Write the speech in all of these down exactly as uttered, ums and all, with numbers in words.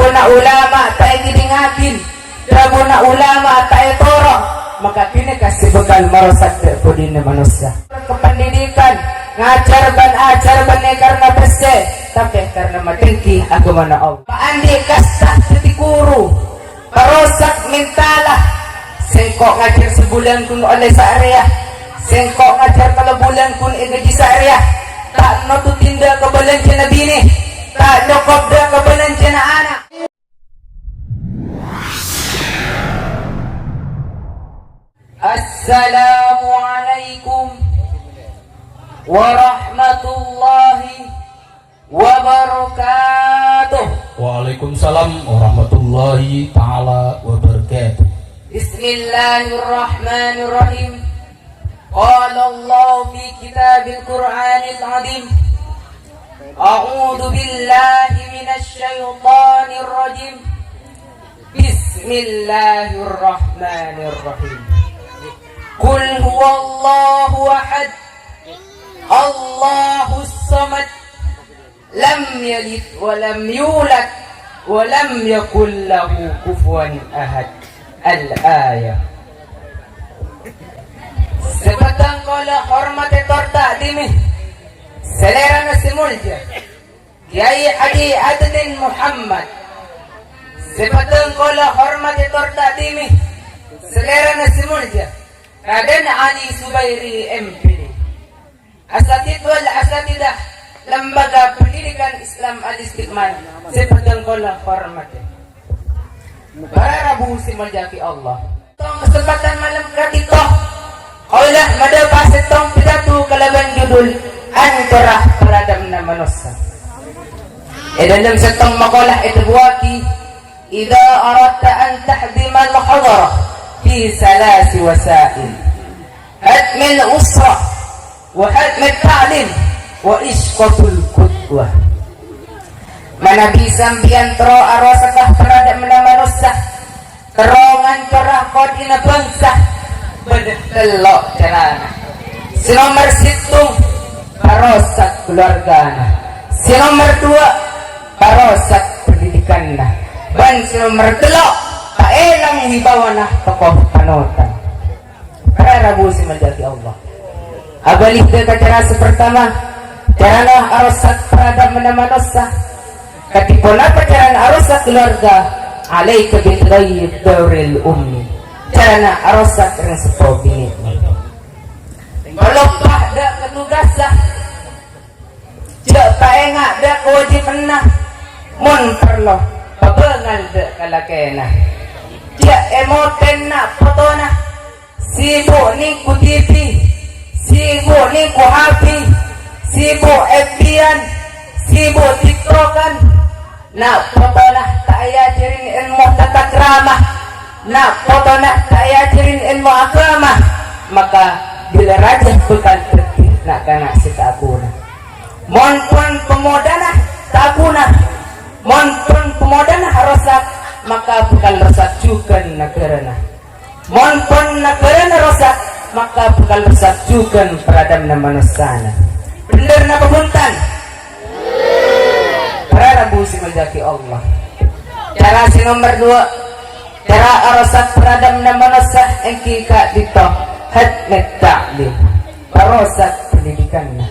Dhâbuna ulama ta' èkèdingngaghi, dhâbuna ulama ta' ètoro', maka ghânèka sè bhâkal marosak dhâ' budina manossa. Ka pendidikan, ngajhâr bân ajhâr bânnè karna pèssè, tapè karna madhengngaghi aghâmana Allah. Pa' andi' kasta dhâddhi ghuru, parosak mentalla. Sèngko' ngajhâr sabulân ghun ollè saarèya. Sèngko' ngajhâr tello bulân ghun èghâji saarèya. Ta' notop dhâ' ka bâlânjhâna binè. Ta' nyokop dhâ' ka bâlânjhâna ana'. Assalamualaikum warahmatullahi wabarakatuh. Waalaikumsalam warahmatullahi taala wabarakatuh. Bismillahirrahmanirrahim. Qala Allah fi kitabil Qur'anil azim. A'udzu billahi minasy syaithanir rajim. Bismillahirrahmanirrahim. Qul huwallahu ahad. Allahus samad. Lam yalid wa lam yulad wa lam yakul lahu kufuwan ahad. Al-ayah. Sè patang kaulâ hormatè tor ta'dhimi salèrana sè molja, Kyai Haji Adnin Muhammad. Sè patang kaulâ hormatè tor ta'dhimi salèrana sè molja, Raden Ali Subairi, M P D. Asatidz wal asatidah Lembaga Pendidikan Islam Al-Istiqmal sè patang kaulâ hormatè. Para rabu sè èmoljâ'aghi Allah. Tong kesempatan malem ka'dinto, kaulâ madhâpa sèttong pidato kalabân judul Ancorra Paradhâmmanna Manossa. È dhâlem sèttong makalah èdhâbuwâghi, "Idza aradta an tahdimal hadarah fi salasi wasail. Hadmil usrah, wa hadmit ta'lim, wa isqatul qudwah." Manabi sampèyan terro arosaka paradhâmmanna manossa, terro ngancora kodhina bangsa, bâdâ tello' carana. Sè nomer sèttong, parosak keluargana. Sè nomer duwâ', parosak pendidikanna. Bân sè nomer tello', paèlang wibawana tokoh panotan. Para rabu sè èmoljâ'aghi Allah. Abâli dhâ' ka cara sè partama, carana arosak paradhâmmanna manossa. Kadhi ponapa carana arosak keluarga? Alaika bi taghayyir dauril ummi. Carana arosak rèng seppo binè'. Paloppa dhâ' ka tugassa. Jhâ' paènga' dhâ' kawâjibhânna, mon parlo, pabângal dhâ' ka lakèna. Jhâ' èmotèn na' potona, sibu' nèngghu T V, sibu' nèngghu H P, sibu' F B-an, sibu' TikTok-an. Na' potona ta' èajhârin èlmo tata krama, na' potona ta' èajhârin èlmo aghâma, maka bilâ rajâ bhâkal dhâddhi na'-kana' sè ta' ghuna. Mon pon pamodana ta' ghuna, mon pon pamodana rosak, maka bhâkal rosak jhughân naghârâna. Mon pon naghârâna rosak, maka bhâkal rosak jhughân paradhâmmanna manossana. Bhendher napa bhunten? Para rabu sè èmoljâ'aghi Allah. Cara sè nomer duwâ', cara arosak paradhâmmanna manossa èngghi ka'dinto, hadmit ta'lim. Parosak pendidikanna.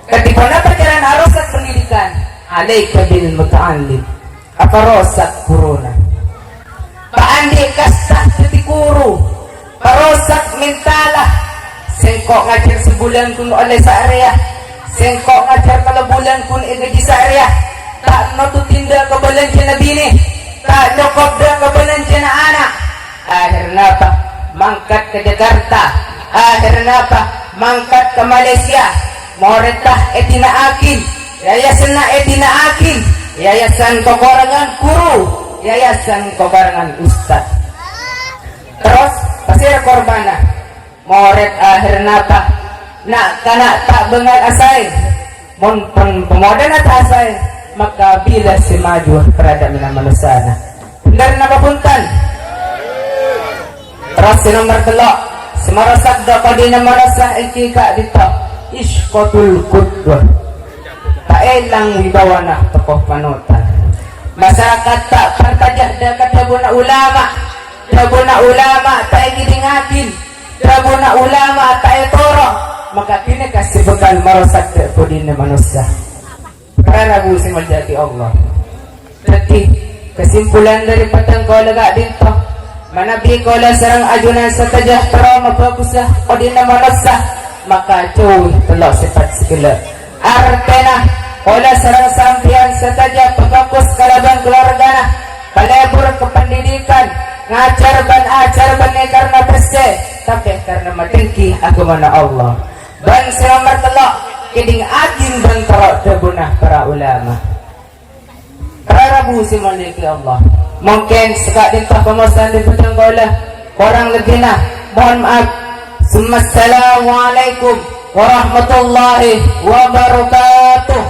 Kadhi ponapa carana arosak pendidikan? Alaika bil muta'allim. Aparosak ghuruna. Paandi' kasta dhâddhi ghuru, parosak mentalla. Sèngko' ngajhâr sabulân ghun ollè saarèya. Sèngko' ngajhâr tello bulân ghun èghâji saarèya. Ta' notop dhâ' ka bâlânjhâna binè. Ta' nyokop dhâ' ka bâlânjhâna ana'. Ahèrra napa? Mangkat ka Jakarta. Ahèrra napa? Mangkat ka Malaysia. Morèdda èdina'aghi, yayasanna èdina'aghi, yayasan kakorangan ghuru, yayasan kakorangan ustad. Terros, pasèra korbanna? Morèd ahèrra napa? Na'-kana' ta' bângal asaè. Mon pon pamodana ta' asaè, maka bilâ sè majuwâ paradhâmmanna manossana. Bhendher napa bhunten? Terros sè nomer tello', sè marosak dhâ' kodhina manossa èngghi ka'dinto, isqatul qudwah. Paèlang wibawana tokoh panotan. Masyarakat ta' parcajâ dâ' ka dhâbuna ulama, dhâbuna ulama ta' èkèdingngaghi, dhâbuna ulama ta' ètoro', maka ghânèka sè bhâkal marosak dâ' budina manossa. Para rabu sè èmoljâ'aghi Allah. Dhâddhi, kesimpulan dâri pèteng kaulâ ka'dinto, manabi kaulâ sareng ajunan sadhâjâ terro mabhâghussa budina manossa, maka jhâu tello' sèpat sè ghellâ'. Artèna, kaulâ sareng sampèyan sadhâjâ pabhâghus kalabân kalowargana, palebur ka pendidikan, ngajhâr bân ajhâr bânnè karna pèssè, tapè karna madhengngaghi aghâmana Allah. Bân sè nomer tello', kèdingngaghi bân toro' dhâbuna para ulama. Para rabu sè èmoljâ'aghi Allah. Mungkin saka'dinto pamosan dâri pèteng kaulâ. Korang lebbina, mohon maaf. Summa assalamualaikum warahmatullahi wabarakatuh.